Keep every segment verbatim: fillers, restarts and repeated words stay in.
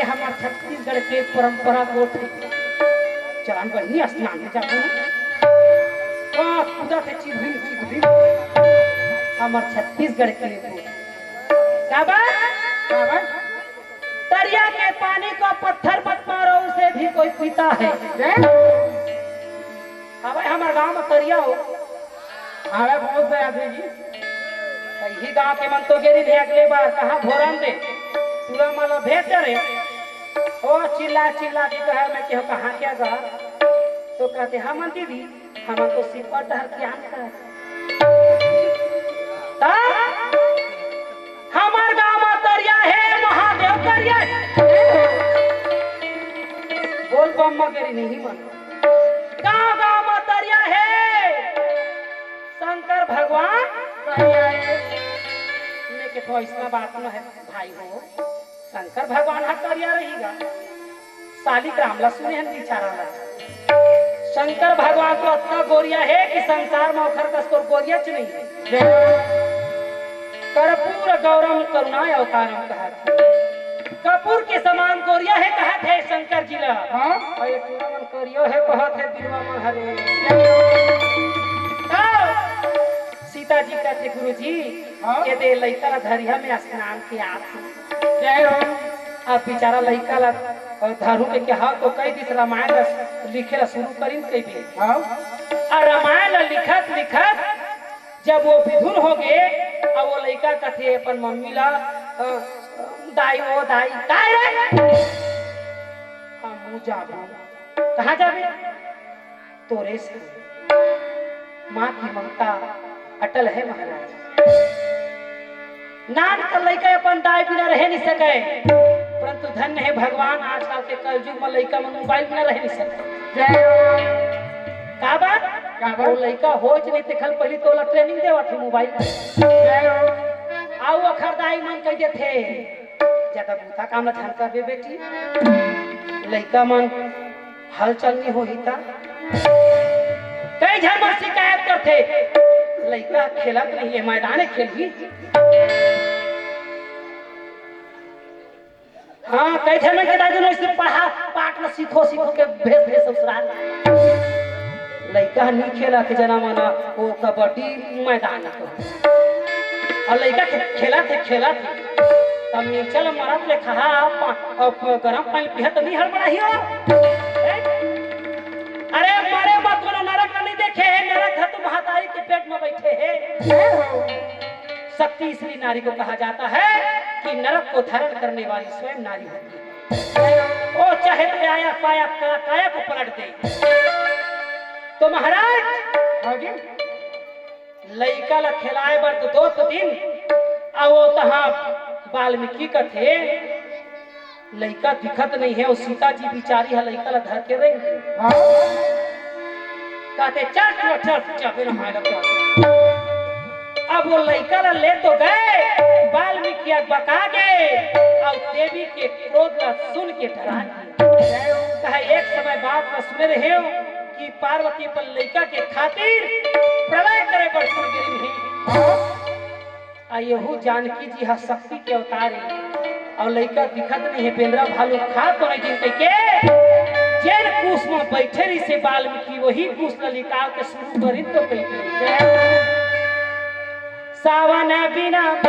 हमर छत्तीसगढ़ के परंपरा गोठ हे। चलन बहिनी, स्नान में जाबो। वाह, कूदा थे चिरभिन, चिरभिन। हमर छत्तीसगढ़ के गोठ। का बा? का बा? तरिया के पानी को पत्थर मत मारो, उसे भी कोई पीता है। जय। अबे हमर गांव में तरिया हो। अबे बहुत दया दे जी। त इही गांव के मन तो गे रिहिन हे अगले बार, कहाँ भोरन दे। पूरा मन ल भेंट डरे। ओ चिल्ला चिल्ला के कहे, मैं केहो कहाँ के गा। तो कहते, हमन दीदी, हमन तो सिपट हर ज्ञान कर। त हमर गांव म तरिया हे, महादेव तरिया हे। बोल बम म गे रिहिन इही मन। गांव गांव म तरिया हे, शंकर भगवान तरिया हे। मैं केथों अइसना बात नोहे भाई हो, शंकर भगवान ह तरिया रही गा। सालिग्राम ला सुने हन बिचारा ला। शंकर भगवान तो अतना गोरिया हे कि संसार म ओखर कस तोर गोरियाच नइ हे। कर्पूर गौरम करुणा अवतारम कहत हे। कपूर के समान गोरिया हे कहत हे शंकर जी ला। हाँ? अउ ये टूरा मन करियो हे कहत हे दिलवा मन हरे। तब सीता जी कहत हे, गुरु जी, हाँ? ये दे लइका ला धरिहा में स्नान के आत हे। जय हो। अब बिचारा लइका ला, अ, धरू के कहा तो कहि दिस रामायण ला लिखे ला शुरू करिन कहि दे। हाँ। अउ रामायण ला लिखत लिखत जब वो बिधुर हो गे, अउ वो लइका कथे अपन मम्मी ला, अ, दाई, ओ दाई, काय रे? हमू जाबो। कहाँ जाबे? तोरे संग। माँ की ममता अटल है महाराज। नान कर लइका अपन दाई बिना रहे नहीं सके, परंतु धन्य है भगवान, आजकल के कलयुग में लइका मन मोबाइल बिना रहे नहीं सके। जय हो। का बात? का बात? वो लइका होच नहीं तेखर पहली तोला ट्रेनिंग देवत हे मोबाइल। जय हो। अउ ओखर दाई मन कहि देथे, ज्यादा बूता काम ला झन करबे बेटी, लइका मन हलचल नइ होही त। कई झन मन शिकायत करथे, लइका खेलत नइ हे, मैदाने खेलही। हाँ, कई झन मन के दाई दुनो अइसे पढ़ा, पाठ ला सीखो, सीखो के भेज, भेज ससुराल। लइका ह नइ खेलत हे जना मन, वो कबड्डी मैदान म। अउ लइका खे-, खेलत हे, खेलत हे। तब मिर्चा ल मरत ले खा, पा-, अउ प-, गरम पानी पीहत त नइ हड़बड़ाही हो। ए? अरे मरे म कोनो नरक ल नइ देखे हे, नरक ह तो महतारी के पेट म बइठे हे। शक्ति इसलिए नारी को कहा जाता है कि नरक को धारण करने वाली स्वयं नारी होती है। वो चाहे तो आया पाया का-, काया को पलट दे। तो महाराज, हाँ जी। लइका ल खेलाय बर तो दोस्त दिन, अउ वो तहाँ वाल्मीकि कथे, लइका दिखत नइ हे, अउ सीता जी बिचारी ह लइका ल धर के रेंग गे। हाँ। कहथे, "चल, चल, चल, चल, मेरा माय ल चल।" अब वो लइका ल ले तो गए, वाल्मीकि अकबका गे, अउ देवी के क्रोध ल सुन के डरा गे। कहे, एक समय बात ल सुने रहेव कि पार्वती अपन लइका के खातिर प्रलय करे बर सुन गे रिहिन। अउ यहू जानकी जी ह शक्ति के अवतार हे, अउ लइका दिखत नइ हे, बेंदरा भालू खा तो नइ दिन कहिके, जेन कुस म बइठे रिहिसे वाल्मीकि, वही कुस ल निकाल के शुरू करिन तो कहिके। सावन बिना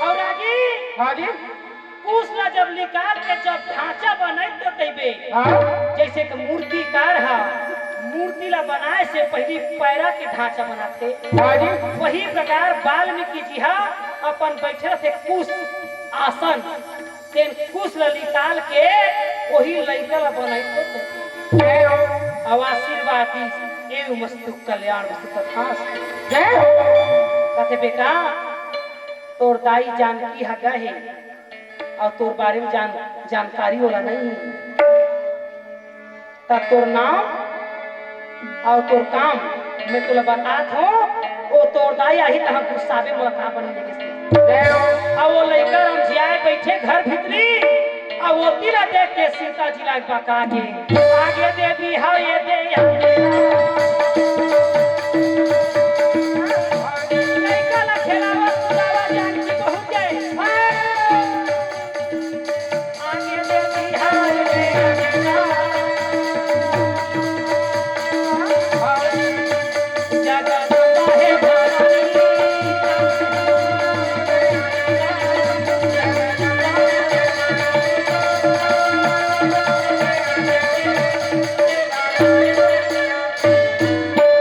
अउ रागी, हाँ जी। कुस ला जब निकाल के जब ढांचा बनाई तो कहिबे, हाँ। जैसे कि मूर्तिकार ह मूर्ति ला बनाए से पहली पैरा के ढांचा बनाथे, हाँ जी। वही प्रकार वाल्मीकि जी ह अपन बैठे से कुस आसन, तेन कुस ला निकाल के वही लइका ला बनाई तो कहिबे। जय हो। अब आशीर्वाद दीस, एवमस्तु कल्याणमस्तु तथास्तु। जय हो। कथे, "बेटा, तोर दाई जानकी ह गे हे, अउ तोर बारे में जान, जानकारी ओला नहीं हे। त तोर नाम अउ तोर काम मैं तोला बतात हों, ओ तोर दाई आही तहां गुस्साबे मोला का बने लेगे से।" जय हो। अउ ओ लइका रमझियाए बइठे घर भीतरी, अउ ओती ला देख के सीता जी ला बका के, "आगे दे दी, हाँ, ये दे, यहाँ दे।" लइका ला खेलावत, कुदावत जानकी पहुंच गे। आगे दे दी, हाँ, ये दे, यहाँ दे। जगदम्बा हे भवानी।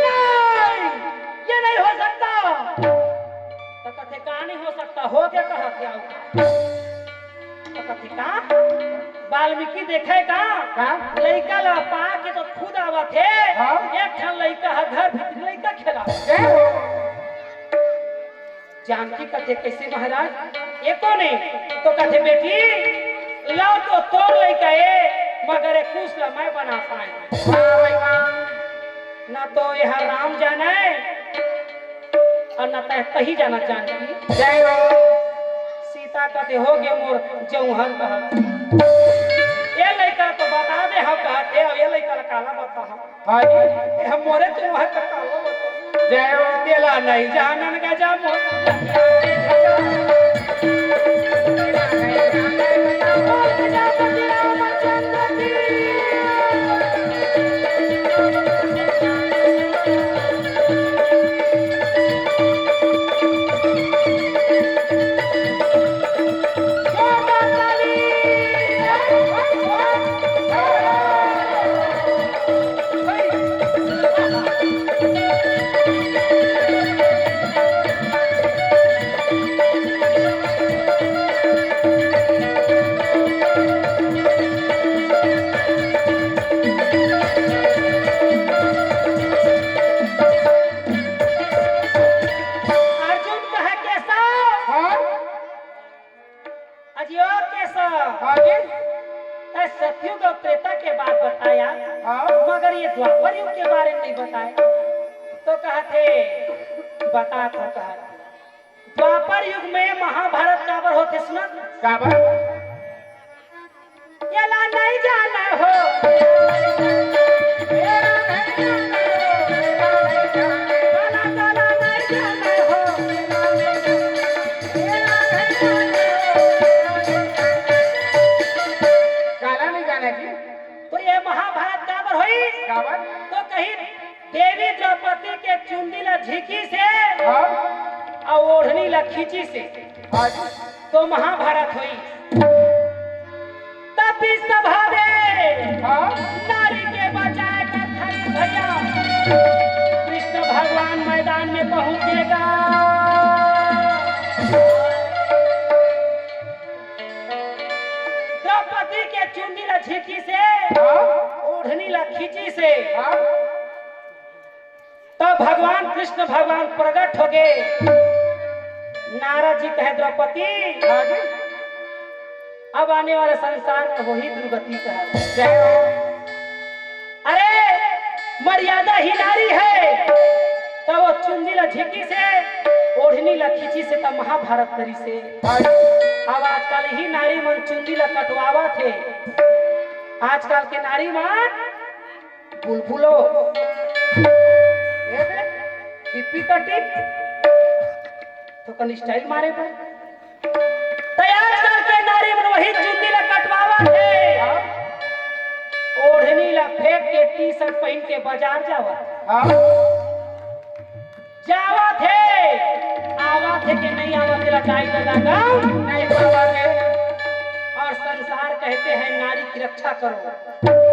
नहीं, ये नहीं हो सकता। तो कथे का नहीं हो सकता, हो गया कहा क्या? तो कथे का? वाल्मीकि देखे का? का? लइका ला पा के तो खुद आवत हे। हाँ। एक ठन लइका ह घर भीतरी लइका खेला। जय हो। जानकी कथे, "कैसे महाराज?" "एको नहीं।" तो कथे, "बेटी, ला तो तोर लइका ए, मगर ए कुस ला मैं बना पाए। वाह भाई वाह। ना तो यह राम जाने, अउ ना तैं तही जानत जानकी।" जय हो। सीता कथे, "हो गे मोर जौहर कहत। ये लइका तो बता दे, हम कहत हे, अउ ये लइका ला काला बता हम।" हाँ जी। हम मोरे तो वहाँ तक आलो। जय हो। तेला नहीं जानन गजा मोर। अर्जुन कहा, "केशव।" हाँ? अजियो केशव। हाँ जी। तैं सतयुग अउ त्रेता के बात बताया, हाँ। मगर ये द्वापर युग के बारे में नहीं बताए। तो कहत हे, बता था कहत। द्वापर युग में महाभारत काबर होथे सुनत? काबर? एला नहीं जाने हो। काला, काला नहीं जाने हो। काला नहीं जाने जी। तो ये महाभारत काबर होई? काबर? तो कहीं देवी द्रौपदी के चुंदी ला झिकी से हाँ। अउ ओढ़नी ला खींची से। हाँ जी। तो महाभारत होई। तब भी सभा में हाँ। नारी के बचाए कर खड़ी भैया कृष्ण भगवान मैदान में पहुंचेगा। द्रौपदी के चुंदी ला झींकी से, हाँ। ओढ़नी ला खींची से, हाँ। तब भगवान कृष्ण भगवान प्रकट हो गए। नारद जी कहे, "द्रौपदी, हाँ जी। अब आने वाले संसार में वही दुर्गति कहा।" जय हो। अरे, मर्यादा ही नारी है। तब वो चुंदी ला झींकी से, ओढ़नी ला खींची से, तब महाभारत करी से। हाँ जी। अब आजकल ही नारी मन चुंदी ला कटवावत हे। आजकल के नारी मन बुलबुलो। ए बे, टिप्पी का टिप। तो कन स्टाइल मारे पर। तो आजकल के नारी मन वही चुन्नी ला कटवावत हे। ओढ़नी ला फेंक के टी शर्ट पहन के बाजार जावत। हाँ। जावत हे, आवत हे के नहीं आवत हे, ला दाई ददा गाँव नहीं पावत हे। कहते हैं नारी की रक्षा करो।